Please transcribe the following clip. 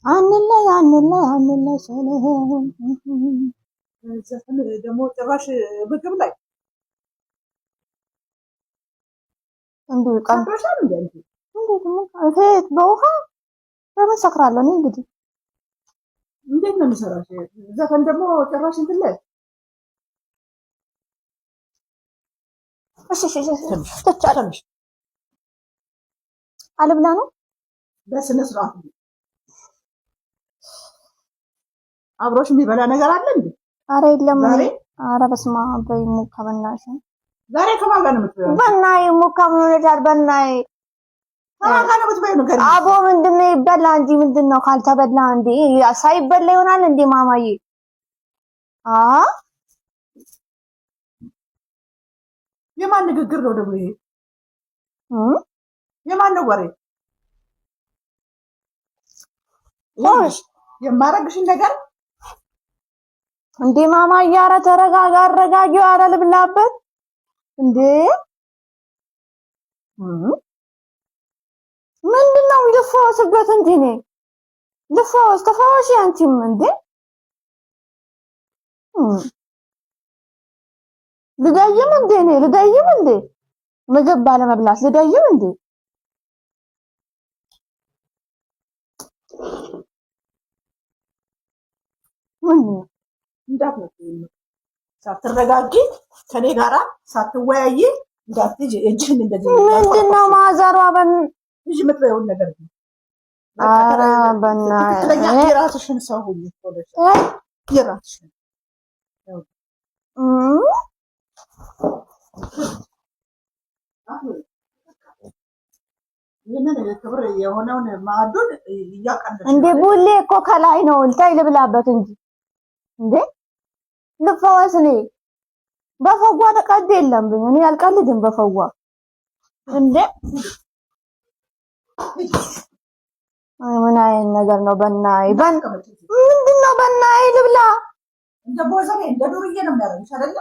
አንለይ አንለይ አንለይ ስልህ ዘፈን ደግሞ ጭራሽ ምግብ ላይ እንዲሁ ቀን ሰክረሻል እንዴ አንቺ? እንዴት ከየት በውሃ በምን ሰክራለሁ እኔ? እንግዲህ እንዴት ነው የሚሰራሽ? ዘፈን ደግሞ ጭራሽ እንትን ላይ እሺ እሺ እሺ ትቻለሽ። አልብላ ነው በስነ ስርዓት አብሮሽ የሚበላ ነገር አለ እንዴ? አረ የለም። አረ በስመ አብ በይ ሙካ በእናትሽ። ዛሬ ከማን ጋር ነው የምትበይው? በእናትሽ ሙካ ምን ሆነሻል? በእናትሽ ከማን ጋር ነው የምትበይው? ንገሪኝ። አቦ ምንድን ነው ይበላ እንጂ ምንድን ነው ካልተበላ እንዴ ሳይበላ ይሆናል እንዴ ማማዬ? አ የማን ንግግር ነው ደግሞ ይሄ? የማን ነው ወሬ? የማረግሽን ነገር እንዴ ማማዬ፣ ኧረ ተረጋጋ፣ አረጋጊው። ኧረ ልብላበት እንዴ። ምንድን ነው ልፈወስበት እንጂ እኔ ልፈወስ፣ ተፈወሺ አንቺም እንዴ። ልደይም እንዴ እኔ ልደይም እንዴ? ምግብ ባለመብላት ልደይም እንዴ? ምንድን ነው እንዳትመጪ ሳትረጋጊ ከኔ ጋራ ሳትወያይ እንዳትጂ እጅህን እንደዚህ ምንድን ነው ማዘሯ? በን እጅ የምትበይውን ነገር ኧረ በእናትህ የራስሽን ሰው ሁኚ፣ የራስሽን ይህንን ክብር የሆነውን ማዕዱን እያቀለሽ እንዴ ቡሌ እኮ ከላይ ነው። ልታይ ልብላበት እንጂ እንዴ ልፈወስ። እኔ በፈዋ ተቀድ የለም ብኝ እኔ አልቀልድም በፈዋ እንዴ። ምን አይነት ነገር ነው? በናይ በን ምንድን ነው? በናይ ልብላ እንደ ቦዘኔ እንደ ዱርዬ ነው የሚያደርግሽ አይደለ?